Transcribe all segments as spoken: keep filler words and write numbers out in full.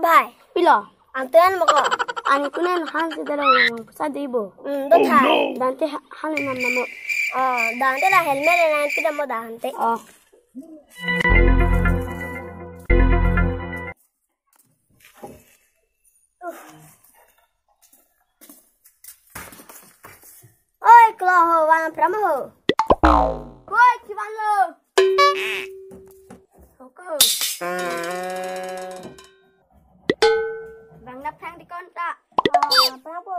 Bhai. Pilo. Ante an mo ko. An kunen han si daro yang sa dei bo. Hmm, do tha. Dante ha-, han nam namo. Oh, dante la helmet le nang pidam mo dante. Oh. Oi, klo ho, van prama ho. Koi, kivan lo. Hoko. Bang nap thang di konta. Ah, prama ho.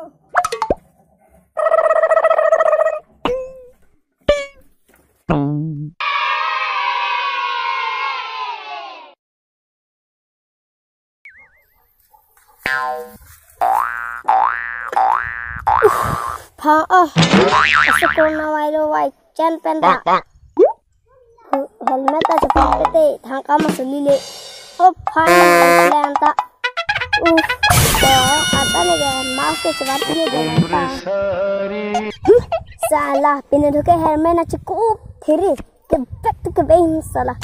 Pha ah. Asa corona virus vai chen pen ta. Helmet ta chepa pete thang kam asuli le. Oh pha le anta. Uh. To ata le mask ke chepa pete de ta. Sala pine dhoke helmet na chikup thiri. Kebek tu kebek sala.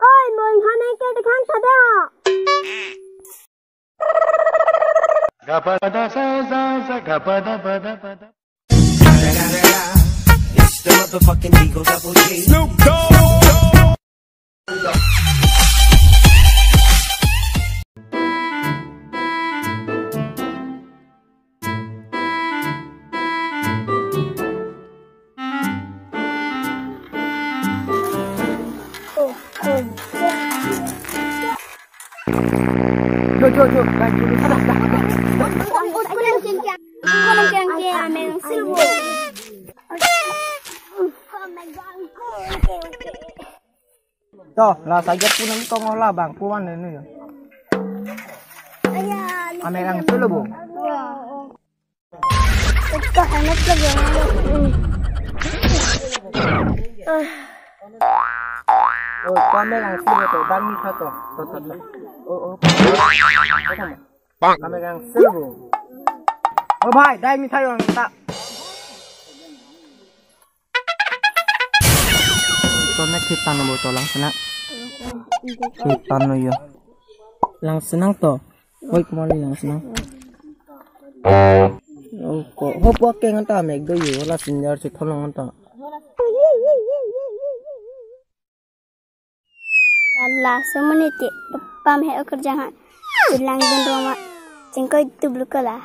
Oi, mo inghan ke tekan sada. Gapada sa sa sa gapada pada pada. It's the motherfucking Eagle Double G. Snoop Dogg. Jo, jo, jo, jo, jo, jo, jo, jo, jo. Toh, la saja punang kong ola bang, puan nenu yo. Ame lang solo bo. Ito, hanap lagi. Oh, kami lang solo to, dami sa to. To, to, to. Oh, oh. Kami lang solo bo. Oh, bhai, dai mithai ang ta. Ito na kita na bo to lang sana. Kita no yo. Lang senang to. Oi, kumali lang senang. Oh, ko. Hopo ke nganta mek do yo, la senior si tholong nganta. Lala, somonit te, pam he okur jangan. Silang dun roma, chingkoi tublu kola.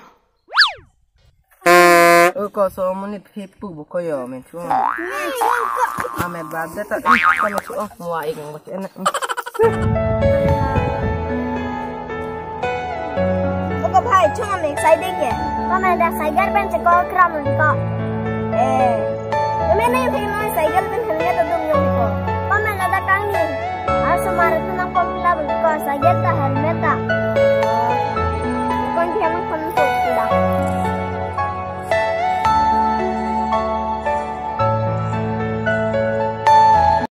Oi, ko somonit he pu bu ko yo, men chu. Ame bade ta, ih, kami chu, oh, mua ing, bak enak. Oko bhai, chung ame excited ke. Pamela cycle pen chekol kram ko. Eh. Eme nai bhai mo cycle pen helmet atum yong ko. Pamela da kangni. Asomar tu na